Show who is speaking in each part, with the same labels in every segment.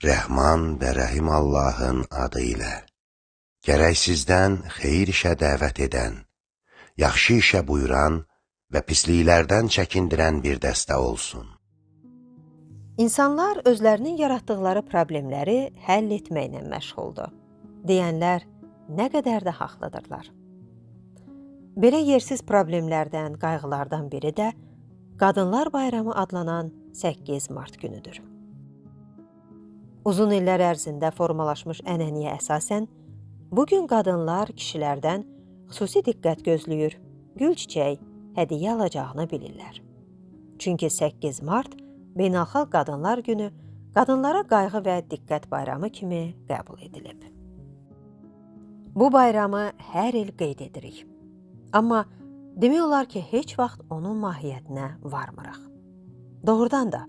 Speaker 1: Rəhman və Rəhim Allahın adı ilə. Gərək sizdən xeyir işə dəvət edən, yaxşı işə buyuran və pisliklərdən çəkindirən bir dəstə olsun.
Speaker 2: İnsanlar özlərinin yaratdıqları problemləri həll etməklə məşğuldur. Deyənlər nə qədər də haqlıdırlar. Belə yersiz problemlərdən, qayğılardan biri də Qadınlar Bayramı adlanan 8 mart günüdür. Uzun illər ərzində formalaşmış ənənəyə əsasən, bu gün qadınlar kişilərdən xüsusi diqqət gözləyir, gül çiçək, hədiyyə alacağını bilirlər. Çünki 8 mart Beynəlxalq Qadınlar Günü qadınlara qayğı və diqqət bayramı kimi qəbul edilib. Bu bayramı hər il qeyd edirik. Amma demək olar ki, heç vaxt onun mahiyyətinə varmırıq. Doğrudan da,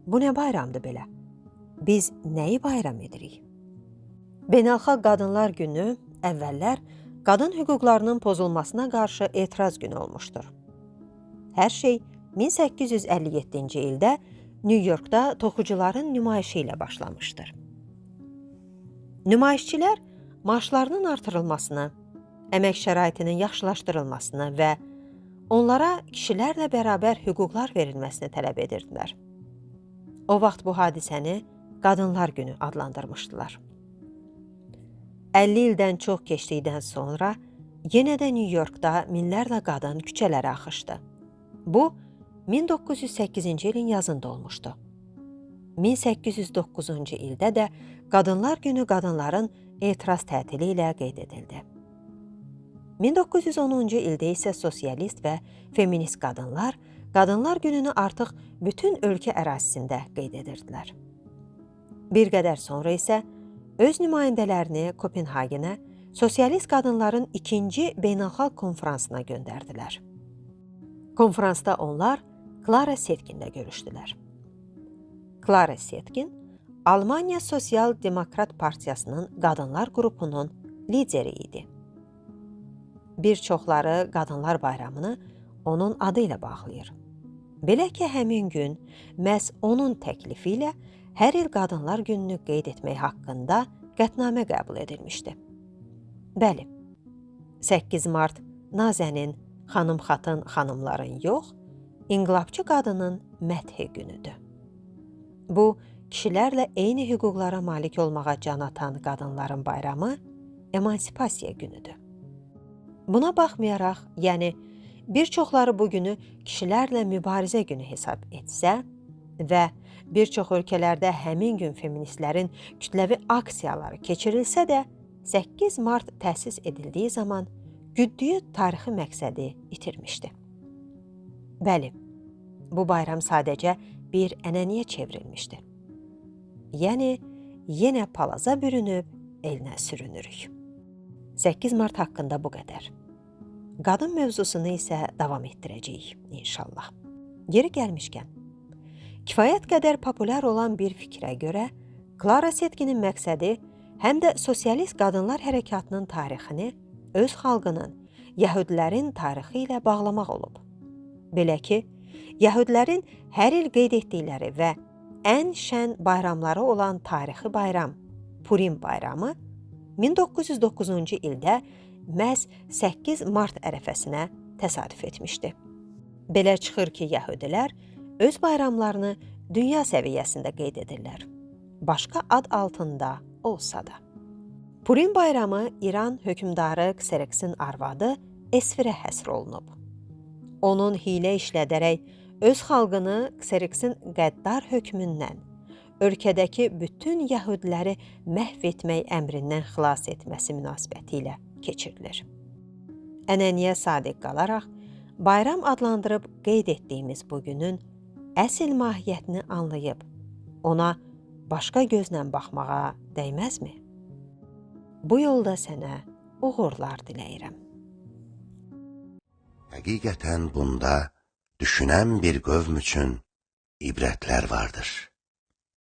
Speaker 2: bu nə bayramdır belə? Biz nəyi bayram edirik? Beynəlxalq Qadınlar Günü əvvəllər qadın hüquqlarının pozulmasına qarşı etiraz günü olmuşdur. Hər şey 1857-ci ildə New Yorkda toxucuların nümayişi ilə başlamışdır. Nümayişçilər maaşlarının artırılmasını, əmək şəraitinin yaxşılaşdırılmasını və onlara kişilərlə bərabər hüquqlar verilməsini tələb edirdilər. O vaxt bu hadisəni Qadınlar Günü adlandırmışdılar. 50 ildən çox keçdikdən sonra yenə də New Yorkda minlərlə qadın küçələrə axışdı. Bu 1908-ci ilin yazında olmuşdu. 1809-cu ildə də Qadınlar Günü qadınların etiraz tətili ilə qeyd edildi. 1910-cu ildə isə sosialist və feminist qadınlar Qadınlar Gününü artıq bütün ölkə ərazisində qeyd edirdilər. Bir qədər sonra isə öz nümayəndələrini Kopenhagenə sosialist qadınların ikinci beynəlxalq konfransına göndərdilər. Konfransda onlar Klara Setkinlə görüşdülər. Klara Setkin Almaniya Sosial Demokrat Partiyasının qadınlar qrupunun lideri idi. Bir çoxları Qadınlar Bayramını onun adı ilə bağlayır. Belə ki, həmin gün məhz onun təklifi ilə hər il Qadınlar Gününü qeyd etmək haqqında qətnamə qəbul edilmişdi. Bəli, 8 mart Nazənin, xanım xatın xanımların yox, inqilabçı qadının məthi günüdür. Bu, kişilərlə eyni hüquqlara malik olmağa can atan qadınların bayramı emansipasiya günüdür. Buna baxmayaraq, yəni bir çoxları bu günü kişilərlə mübarizə günü hesab etsə və bir çox ölkələrdə həmin gün feministlərin kütləvi aksiyaları keçirilsə də, 8 mart təsis edildiyi zaman güddüyü tarixi məqsədi itirmişdi. Bəli, bu bayram sadəcə bir ənənəyə çevrilmişdi. Yəni, yenə palaza bürünüb elinə sürünürük. 8 mart haqqında bu qədər. Qadın mövzusunu isə davam etdirəcəyik inşallah. Yeri gəlmişkən, kifayət qədər populyar olan bir fikrə görə, Klara Setkinin məqsədi həm də sosialist qadınlar hərəkatının tarixini öz xalqının, yəhudilərin tarixi ilə bağlamaq olub. Belə ki, yəhudilərin hər il qeyd etdikləri və ən şən bayramları olan tarixi bayram, Purim bayramı 1909-cu ildə məhz 8 mart ərəfəsinə təsadüf etmişdi. Belə çıxır ki, yəhudilər öz bayramlarını dünya səviyyəsində qeyd edirlər. Başqa ad altında olsa da. Purim bayramı İran hökmdarı Kserksin arvadı Esfirə həsr olunub. Onun hiylə işlədərək öz xalqını Kserksin qəddar hökmündən, ölkədəki bütün yəhudiləri məhv etmək əmrindən xilas etməsi münasibəti ilə keçirilir. Ənənəyə sadiq qalaraq, bayram adlandırıb qeyd etdiyimiz bu günün əsl mahiyyətini anlayıb, ona başqa gözlə baxmağa dəyməzmi? Bu yolda sənə uğurlar diləyirəm.
Speaker 1: Həqiqətən bunda düşünən bir qövm üçün ibrətlər vardır.